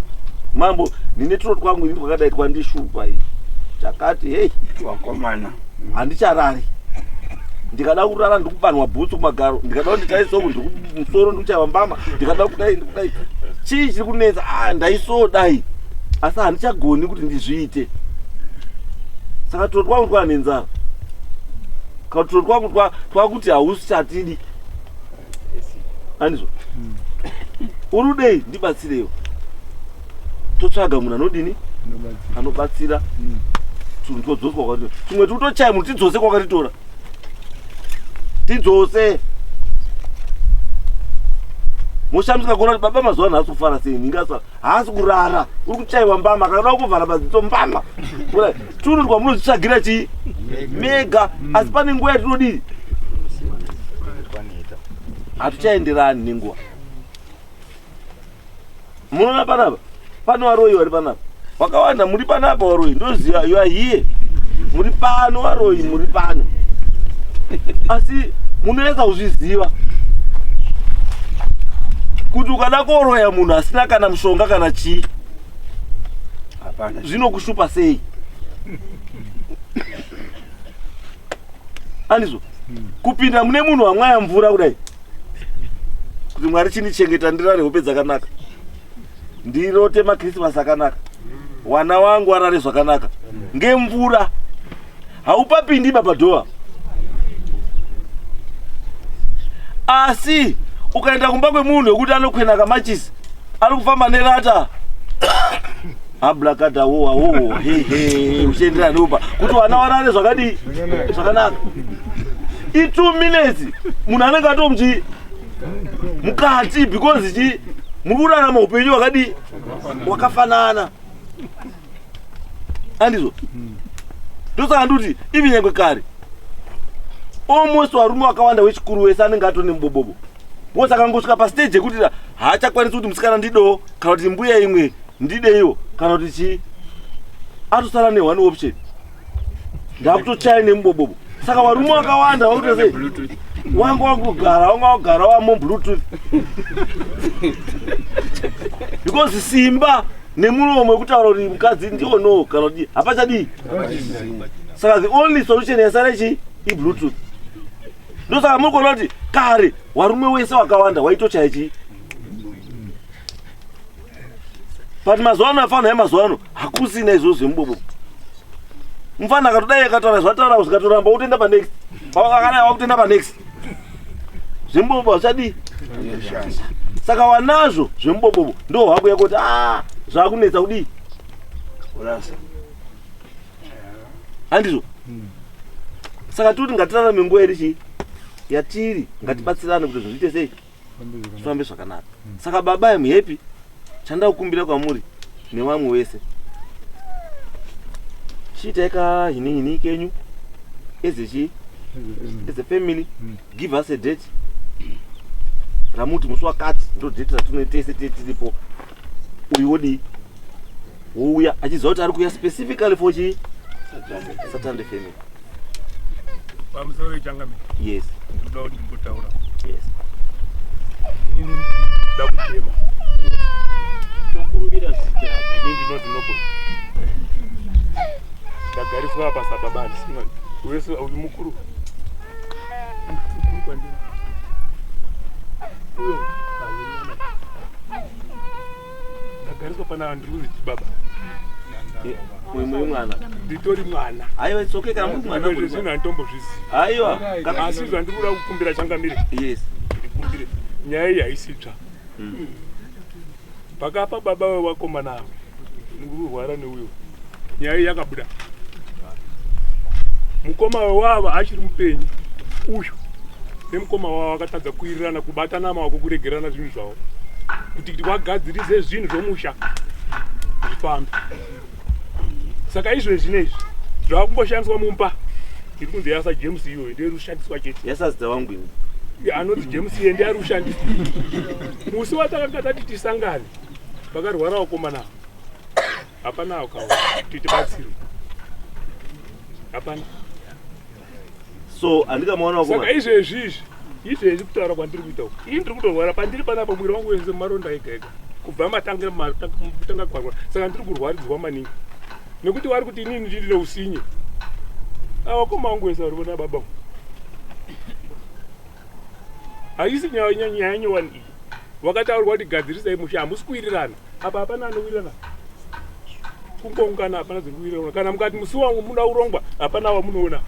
S2: Mambo, ndine turo twangu ini twakadai twandishupa ini. Chakati hey,
S3: Wakomana.
S2: Handicharari. Ndikada kurara ndikupanwa bhutsu kumagaro, ndikada kuti ndaisoku musoro ndikuchaiwa mbama, ndikada kudai ndikudai. Chii chiri kunetsa? Ah, ndaisodai. Asi handichagoni kuti ndizviite. Saka turo twangu twa nenzara. Kana turo twangu twa twakuti hausichatidi. Andizvo. Uri udei ndibatsirewo. Totsvaga munhu anodini? Anobatsira. Tunhu twodzoswa kwati. Tumwe tikutochaya munhu tidzose kwakatitora. Tidzose. Moshamisika kuona kuti baba mazuva ano haasi kufara sei, ningasa haasi kurara, uri kuchaiwa mbama, akada kuvhara maziso mbama. Tunhu twamunozvitsvagira chii? Mega. Asi pane nguva yatinodii? Hatichaenderani nenguva. Munoona panapa? Pane varoyi vari panapa. Wakawanda muri panapa varoyi, ndoziva you are here. Muri pano varoyi, muri pano. Asi munonetsa kuzviziva kuti ukada koroya munhu asina kana mushonga kana chii,
S3: Hapana.
S2: Zvinokushupa sei? Andizvo? Kupinda mune munhu wamwaya mvura kudai kuti Mwari chindichengeta ndirare hope dzakanaka, ndirote maKrisimasi akanaka, wana wangu arare zvakanaka ngemvura, haupapindi papadhoa. Asi ukaenda kumba kwemunhu wekuti anokwena kamachisi, ari kufamba nerata ablakada wo awo hehe, uchienderana neupa kuti wana warare zvakadii zvakanaka, i2 minutes munhu anenge atomuchi mukati, because chi muri kurarama upenyu hwakadii wakafanana. Andizvo? Ndosaka ndikuti even nyangwe kare almost varume vakawanda wechikuru wese anenge atori nemubobobo, because akangosvika pastage yekuti haachakwanisi kuti musikana ndidowo kana kuti mbuya imwe ndideiwo kana kuti chii, atosara neone option, ndakutochaya nemubobobo. Saka varume vakawanda vakuita sei? Wanga wakugara, wanga wagara wamo Bluetooth, because simba nemuromo wekutaura kuti mukadzi ndiwo no kana kuti hapachadii. Saka the only solution yasara ichi iBluetooth. Ndosaka muri kuona kuti kare varume wese wakawanda waitochaya chii, but mazuva ano afanira emazuva ano hakusina izvozvo zvemubobo. Mufana akatodai akataura zvataura zvikatoramba, wotoenda panext, akadai wakutoenda panext. Zvemubobo hazvichadii. Saka wanazvo zvemubobobo ndo hwakuya kuti a zvakunetsa kudii?
S3: Kurasa.
S2: Handizvo? Saka toti ngatirarame nguva iri chii yatiri, ngatibatsirane kuti zvinhu zviite sei, zvifambe zvakanaka. Saka baba, am happy. Chanda kukumbira kwamuri nevamwe wese, chiitai kahinihini kenyu as a chi as a family. Give us a date ramuti musi wakati ndo date ratine tese tiripo. Uyu wodii? Wouya achiziva kuti ari kuuya specifically for chi Saturday family.
S1: Pamusoro wechangamire.
S2: Yes.
S1: Ndoda kuti ndimbotaura.
S2: Yes.
S1: Inini ndoda kuchema.
S9: Tokumbira zita.
S1: Ini ndinonzi Noble. Ndagariswa apa sababa, handisi mwana wese uyu mukuru. Mukuru kwandiri uyo hayi mwana. Ndagariswa pana, ndiri kunzi chibaba.
S2: Uyu muri mwana?
S1: Nditori mwana.
S2: Aiwa, it's okay kana muri mwana.
S1: Izvo zvinhu handitombozvizivi.
S2: Aiwa.
S1: Asi zvandiri kuda kukumbira, changamire,
S2: Yes.
S1: ndikumbire, nyaya iyi haisi tsva. Pakapa baba vevakomana ava ndikurwara neuyo, nyaya iyi yakabuda mukoma wewava achiri mupenyu uyu nemukoma wavo akatadza kuwirirana, kubatana maoko, kuregerana zvinhu zvavo kuti vagadzirise zvinhu zvomusha zvifambe. Saka izvezvi neizvi zvava kungoshandiswa mumba iri kunzi yasa James iyoyo ndiyo iri kushandiswa chete.
S2: Yasazita vangu ini.
S1: Anonzi James iye ndiye ari kushandiswa. Musi watakanga tati tisangane pakarwara vakomana ava, hapana akaona kuti tibatsirwe. Hapana.
S2: So handikamaona
S1: Saka izvezvi izvi, izvezvi kutaura kwandiri kuita uku, ini ndiri kutorwara pandiri panapa, mwiri wangu wese maronda ega ega kubva matangira kutanga kwarwara. Saka ndiri kurwaridzwa maningi nekuti vari kuti inini ndiri neusinye. Avakoma vangu wese vari vona baba vangu. Haisi nyaya nyaya nyowani iyi. Wakataurwa kuti gadzirisai musha, hamusi kuwirirana. Apa hapana anowirirana. Kungoungana hapana zviri kuwirirana. Kana mukati musi wangu muda kurongwa, hapana wamunoona.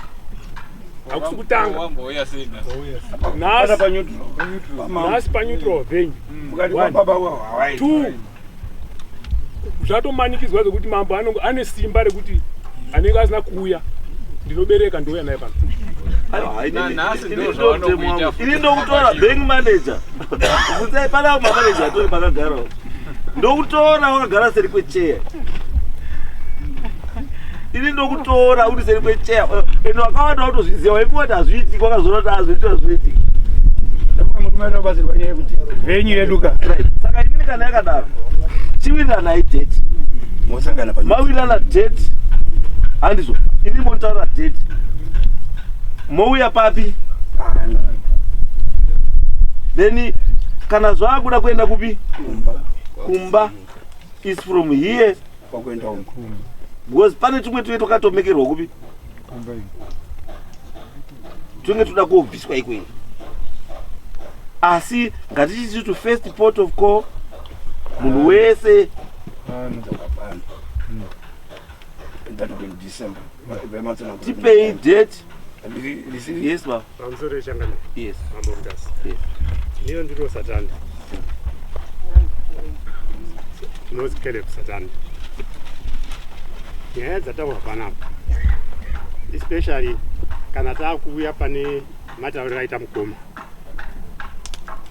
S1: Hakusi kutanga.
S5: Wambouya sei nhasi?
S1: Nhasi
S3: Pamambo.
S1: nhasi paneutral venue.
S3: Mukati
S1: One.
S3: kwababa hawaii.
S1: Two, zvatomanikidzwa zvekuti mambo anonge ane simba rekuti anenge asina kuuya, ndinobereka ndouya naye pano.
S5: Nanhasi ndo zvavanokuita futi.
S2: Ini ndokutora bank manager. Bvunzai pana manager atori pakagara. Ndokutora wakagara seri kwecheya. Ini ndokutora uri seri kwecheya. Ende wakawanda watozviziva waifunga kuti hazviitiki, wakazoona kuti hazviiti hazviitiki.
S3: Murume anobatsirwa nyaya yekuti venyu yedu ka.
S2: Right. Saka inini kana yakadaro, chiwiranai date.
S3: Mosangana pa
S2: Mawirirana date. Handizvo. Ini montaura date. Mouya papi? Then kana zvakuda kuenda kupi? Kumba is from here
S3: kwakuenda uko.
S2: Because pane tumwe tuve twakatomekerwa kupi? Tunge toda kobviswa ikweyo. Asi ngatichiti to first port of call, munhu wese
S3: Pano. That will be December.
S2: Tipei date.
S3: Risiri
S2: Yes, baba.
S6: Pamusoro yechangano.
S2: Yes.
S6: Mambo Mutasa.
S2: Yes.
S6: Iniyo ndiro Satani. Ndinozi Caleb Satani. Nyaya dzataurwa panapa, especially kana taakuuya pane matauriro aita mukoma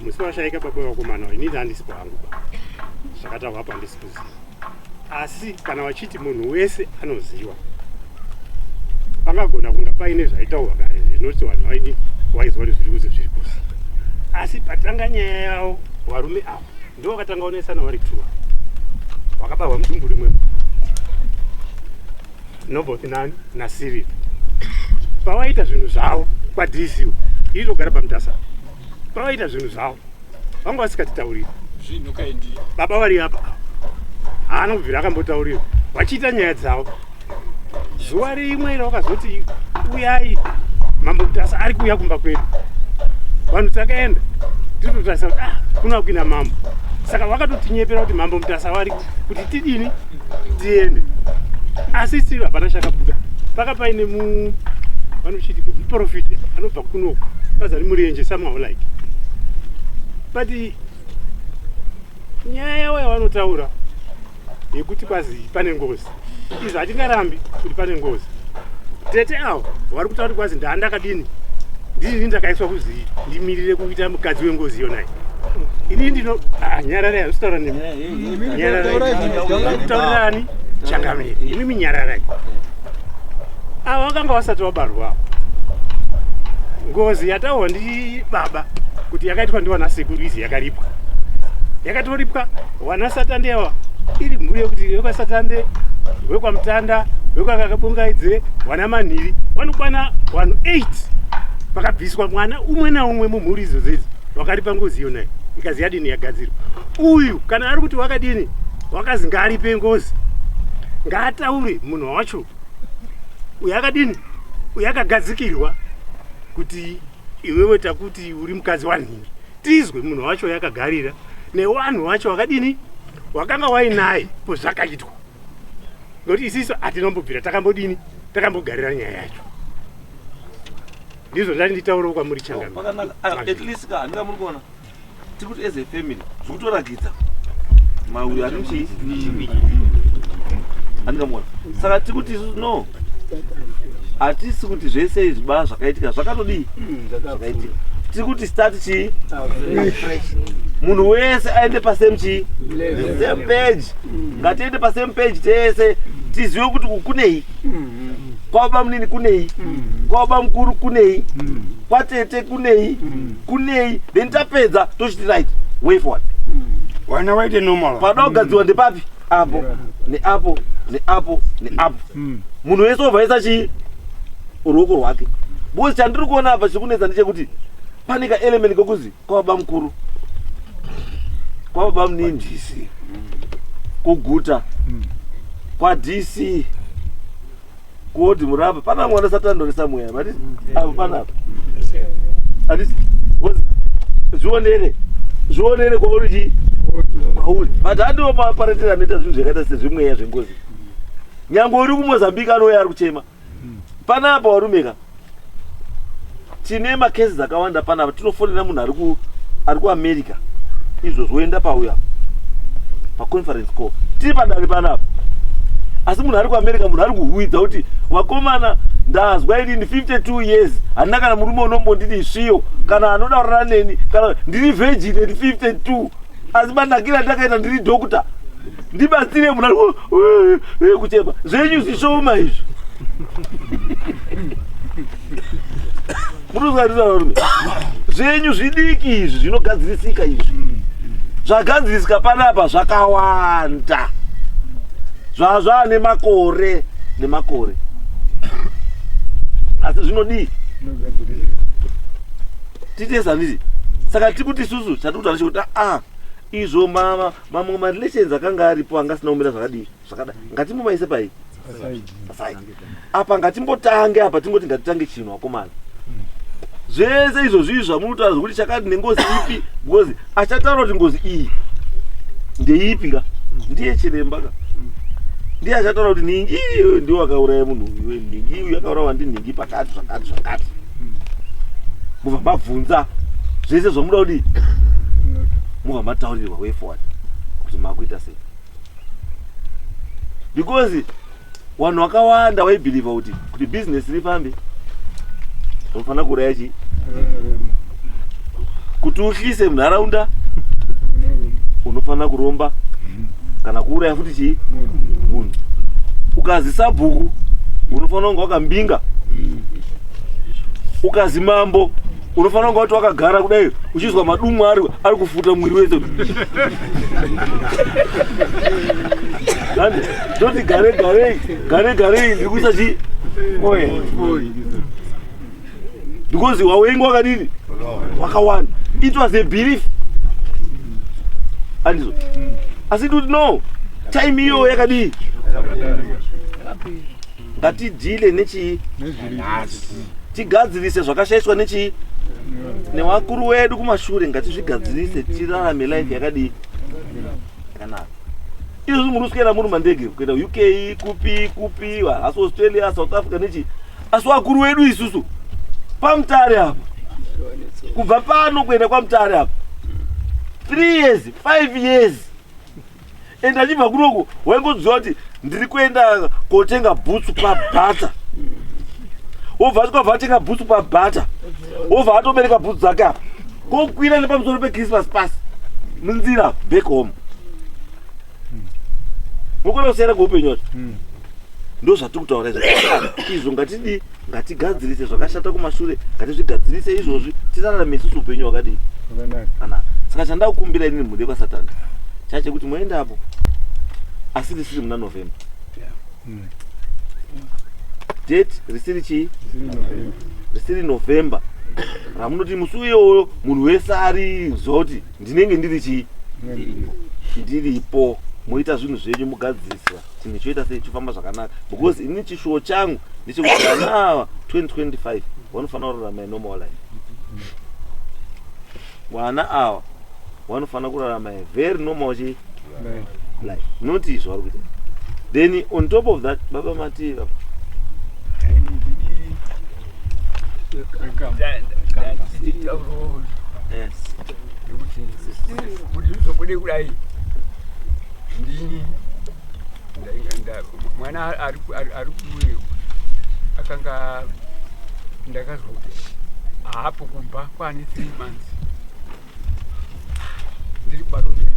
S6: musi washaika baba vakomana, inini handisipo hangu ba, zvakataurwa apo handisi kuziva. Asi kana vachiti munhu wese anoziva, pangagona kunga paine zvaitaurwa kare zvinoti vanhu vaidi waizwa kuti zviri kuzi zviri kuzi. Asi patanga nyaya yavo, varume ava ndo vakatanga onesana vari two, vakabarwa mudumbu rimwe, Noboth nani naSiril. Pavaita zvinhu zvavo kwaDC, iri togara paMutasa, pavaita zvinhu zvavo vanga vasikatitauriri.
S5: Zvinhu kaindi.
S6: Baba vari apa haana kubvira akambotaurirwa vachiita nyaya dzavo. Zuva rimwe ravakazoti uyai, mambo Mutasa ari kuuya kumba kwedu, vanhu takaenda titotarisa kuti ah, kuna kuina mambo. Saka vakatotinyepera kuti mambo Mutasa vari kuti tidini tiende, asi siro hapana chakabuda. Paka paine mu vanochiti muprofita anobva kunoku pazari murenje somehow like. But nyaya yavo yavanotaura yekuti kwazi pane ngozi, izvo hatingarambi kuti pane ngozi. Tete avo vari kutaura kuti kwazi ndaandakadini, ndini ndakaiswa kuzi ndimirire kuita mukadzi wengozi yonai. Ini ndino ah, nyararai, handisitaura nemi, nyararai, taurirani changamire, imimi nyararai. Ava vakanga vasati vabarwa. Ngozi yataurwa ndi baba kuti yakaitwa ndiwana sekuru izi yakaripwa, yakatoripwa wana Satande ava, iri mhuri yekuti wekwaSatande, wekwaMutanda, wekwakakabungaidze, wana Manhiri, vanokwana vanhu 8. Pakabviswa mwana umwe naumwe mumhuri idzodzo idzi, wakaripa ngozi iyonayo, ikazi yadini, yagadzirwa. Uyu kana ari kuti wakadini, wakazi ngaaripe ngozi, ngaataure munhu wacho uyu akadini, uyu akagadzikirwa kuti iwewe takuti uri mukadzi wanhingi. Tizwe munhu wacho yakagarira newanhu wacho wakadini, wakanga wainaye pozvakaitwa, nokuti isisu hatinombobvira takambodini, takambogarira nyaya yacho. Ndizvo ndati nditaurewo kwamuri changamire.
S2: Pakanaka. At least ka handika muri kuona tiri kuti as a family zvikutorakidza mauyo ari muchii, handika muona. Saka tiri kuti isusu no, hatisi kuti zvese izvi ba zvakaitika zvakatodii, zvakaitika. Tiri kuti start chii, munhu wese aende pasame chii, same page. Ngatiende pasame page tese, tizive kuti uku kunei, kwababa munini kunei, kwababa mukuru kunei, kwatete kunei, kunei. Then tapedza tochiti right, way forward.
S3: Wana waite normal.
S2: Pada kugadzirwa ndepapi? Apo neapo neapo neapo, munhu wese obva aisa chii. Ruoko rwake. Because chandiri kuona apa chiri kunetsa ndechekuti pane ka element kekuzi kwababa mukuru. Kwababa munini. Kuguta. Kwa DC. Kuodi murapa. Pana mwana satani ndo somewhere. But apo panapa. Handisi. Zvionere. Zvionere kwauri chii? Kwauri. But handiwo maparetero anoita zvinhu zvakaita sezvimweya zvengozi. Nyangwe uri kuMozambique anouya ari kuchema. Panapa warumeka. Tine makesi akawanda panapa tinofonera munhu ari ku ari kuAmerica. Izvozvo woenda pauya paconference call. Tiri padare panapa. Asi munhu ari kuAmerica munhu ari kuhuidza kuti vakomana ndazwa inini 52 years handina kana murume unombonditi sviyo kana anoda kurara neni kana ndiri virgin at 52 asi manakira ndakaita ndiri doctor ndibatsire munhu ari kuchema zvenyu zvishoma izvi munoziva varume zvenyu zvidiki izvi zvinogadzirisika izvi zvagadzirisika panapa zvakawanda zvazvaa nemakore nemakore asi zvinodii titese handiti saka tiri kuti isusu chatiri kutaura chekuti aa izvo mamwe marelations akanga aripo anga asina kumira zvakadii zvakada ngatimbomaise pai paside apa ngatimbotange apa tingoti ngatitange chinhu akomana zvese izvo zvii zvamunotaura zvekuti chakati nengozi ipi because achataura kuti ngozi iyi ndeipi ka ndiye chiremba ka ndiye achataura kuti nhingi iyo ndiwo akauraya munhu uyu nhingi uyu akaurawa ndinhingi pakati zvakati zvakati mubva mabvunza zvese zvamuda kudii mubva mataurirwa way forward kuti makuita sei because vanhu vakawanda vaibhilivha kuti kuti business rifambe unofanira kuuraya chii kuti uhlise munharaunda unofanira kuromba kana kuuraya futi chii munhu ukazi sabhuku unofanira kunge wakambinga ukazi mambo unofanira kunge wati wakagara kudai uchizwa madumwa ari ari kufuta mwiri wese ndoti gare garei gare garei ndiri kuisa chii because wawengi wakadini wakawanda it was a belief andizvo asi ndikuti no time iyoyo yakadii ngatidhile nechii tigadzirise zvakashaishwa nechii nevakuru wedu kumashure ngatizvigadzirise tirarame life yakadii yakanaka izvozvi muri kuswera muri mandege kuenda uk kupi kupi asi australia south africa nechii asi vakuru wedu isusu pamutare apa kubva pano kuenda kwamutare apa 3 years 5 years and achibva kunoku waingoziva kuti ndiri kuenda kotenga bhutsu pabhata wobva asvika bva atenga bhutsu pabhata wobva atobereka bhutsu dzake apa kokwira nepamusoro pechristmas pasi munzira back home mukona kusiyana kweupenyu wacho ndo zvatiri kutaura izvo izvo ngatidii ngatigadzirise zvakashata kumashure ngatizvigadzirise izvozvi tirarame isusu upenyu hwakadii kanaka saka chanda kukumbira inini mhuri yekwasatani chachekuti moendapo asi risiri muna november date risiri chii risiri november ramunoti musi uyoyo munhu wese ari zoti ndinenge ndiri chii ndiripo moita zvinhu zvenyu mugadzirisa chinhu choita sei chofamba zvakanaka because ini chishuwo changu ndechekuti vana ava 2025 vanofanira kurarama a normal life vana ava vanofanira kurarama a very normal chi life not izvo vari kuita then on top of that baba mati baba yes
S3: kuti zvizobude kudai ndini mwana ari kuuye akanga ndakazwa kuti haapo kumba kwaane 3 months ndiri kubaromera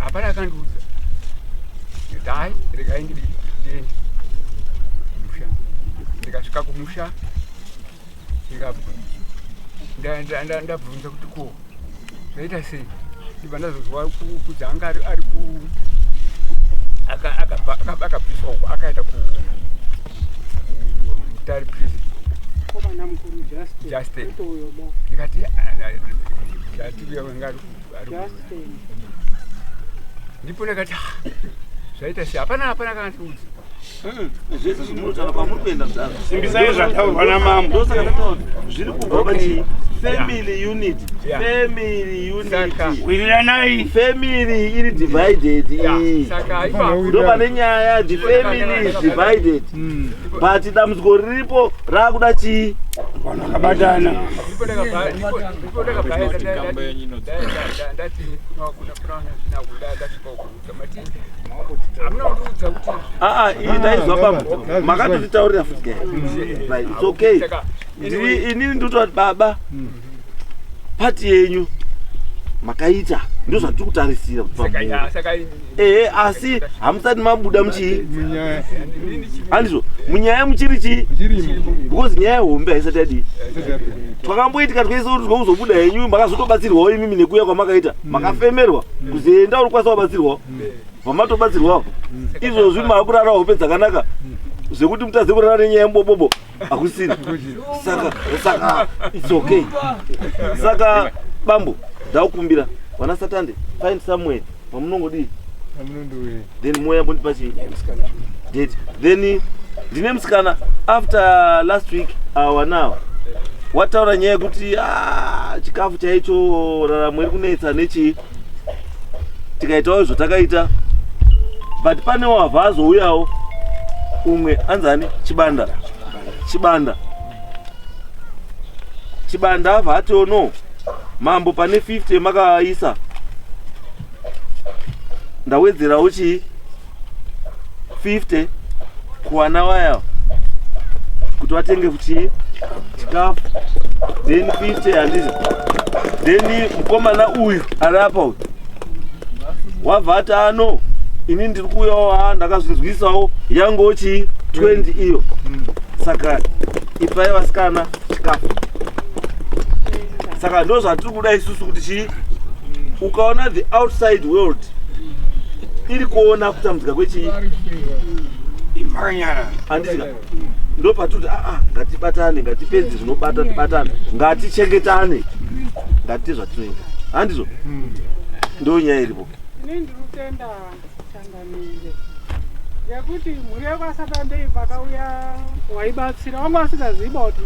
S3: hapana akandiudza ndikati hai regai ndidi ndiende kumusha ndikasvika kumusha ndabvunza kuti ko zvaita sei ndibva ndazozwa kuti anga ari Akabviswa uko akaenda kuMutare prison.
S8: Komana mukuru Justin.
S3: Justin.
S8: Kwete uyo ba.
S3: Ndikati
S8: Justin.
S3: Ndipo ndakati, "Ah, zvaita sei?" Hapana, hapana kana tiudzi.
S2: Zvese zvinotaura kwamuri kuenda kudaro.
S9: Simbisai zvataurwa namambo.
S2: Ndosaka ndataura kuti zviri kubva pachii? Family unit. Family unit.
S9: Wiriranai.
S2: Family iri divided iyi.
S3: Saka ipapo
S2: Ndo pane nyaya. The family is divided, but dambudziko riripo raakuda chii?
S9: Vanhu vakabatana.
S3: Ndipo ndakabva ndati kuna ndasvika uko mati hamuna kundiudza kuti
S2: Aa, iyi ndaizwa bambo, makatotitaurira futi kai. Right, it's okay. Ndiri inini ndikuti baba, part yenyu makaita, ndo zvatiri kutarisira kuti
S3: saka
S2: pamhuri.
S3: Saka
S2: Ehe, asi hamusati mabuda muchii, handizvo? Munyaya muchiri chii? Because nyaya yehombe haisati yadii. Twakamboitika twese kuti twakuzobuda henyu, makazotobatsirwawo imimi nekuuya kwamakaita, makafemerwa kuzoenda uri kwanisa kubatsirwawo, vamatobatsirwawo. Izvozvi maakurara hope dzakanaka zvekuti mutadze kurara nenyaya yemubobobo hakusina. Saka it's okay. Saka bambo, ndakukumbira vana Satande, find somewhere pamunongodii, then moya mondipa chii? Date. Then ndine musikana after last week awa now wataura nyaya yekuti, "Ah, chikafu chaicho raramo iri kunetsa nechii." Tikaitawo izvo takaita, but pane wabva azouyawo umwe anzani Chibanda. Chibanda abva atiwo, "No mambo, pane 50 makaisa, ndawedzerawo chii? 50 kuwana waya kuti vatenge chii? Chikafu." Then 50, handiti? Then mukomana uyu ari apa uyu wabva ati, "Ano ini ndiri kuuyawo, ha, ndakazvinzwisawo yangowo chii? 20 iyo." Saka ipai vasikana chikafu. Saka ndo zvatiri kuda isusu kuti chii? Ukaona the outside world iri kuona kutambudzika kwechii?
S3: Makanyara.
S2: Handitika ndo patoti aa, ngatibatane, ngatipedze zvinobata, tibatane, ngatichengetane, ngatiite zvatinoita, handizvo? Ndo nyaya iripo.
S8: Ini ndiri kutenda changamire ngekuti mhuri yekwaSatandei pakauya waibatsira wanga vasingaziva kuti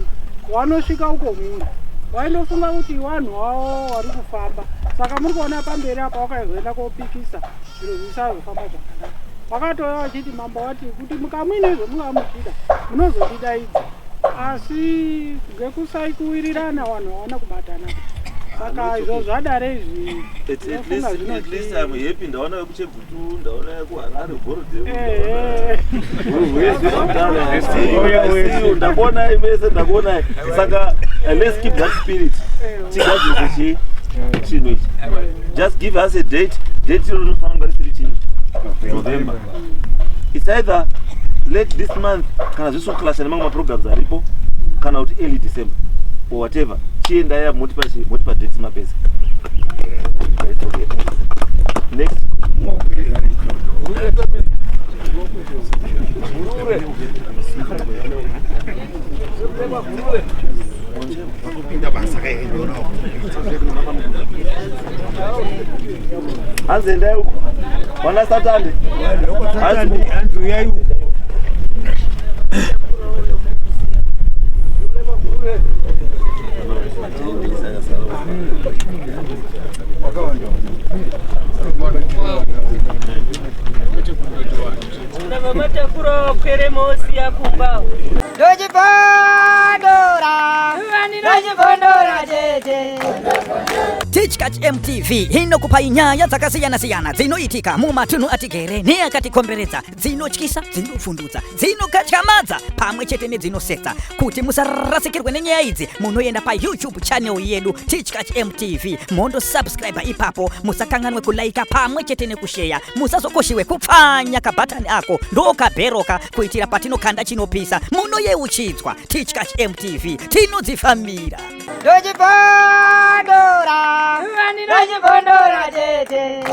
S8: wanosvika uko munhu waindofunga kuti vanhu vavo vari kufamba. Saka muri kuona pamberi apa wakazoenda kopikisa zviro zvisazofamba zvakanaka. Wakatouya vachiti, "Mambo wati kuti mukamuine zvemunga muchida munozotidaidza." Asi ngekusaikuwirirana vanhu vaona kubatana. Saka izvo zvadare izvi.
S2: At least I'm happy, ndaona vekuChegutu, ndaona vekuHarare, Borrowdale, ndakuonai vese, ndakuonai. Saka let's keep that spirit, tigadzirise chii? Chinhu ichi. Just give us a date. Date iro rinofanira kunga risiri chii? November. It's either late this month kana zvisoclasha nemamwe maprograms aripo, kana kuti early December or whatever. Chiendai motipa chii? Motipa dates mapedza. It's okay. Next.
S10: Kupinda basa kaendonawo.
S2: Hanzi endai uko vana Satande.
S6: Hanzi uyai uko.
S4: Ndava matakura wakwere mosiya kumba.
S11: Ndochipondora, ndochipondora chete.
S12: Tichkach MTV inokupai nyaya dzakasiyana-siyana dzinoitika mumatunhu atigere neakatikomberedza, dzinotyisa, dzinovhundutsa, dzinokatyamadza pamwe chete nedzinosetsa. Kuti musarasikirwe nenyaya idzi, munoenda paYouTube channel yedu Tichkach MTV, mondosubscribe ipapo. Musakanganwe kulaika pamwe chete nekusheya. Musazokoshiwe kupfanya kabhatani ako ndokabheroka, kuitira patinokanda chinopisa munoyeuchidzwa. Tichkach MTV, tinodzifambira.
S11: Ndochipondora, ndochipondora chete.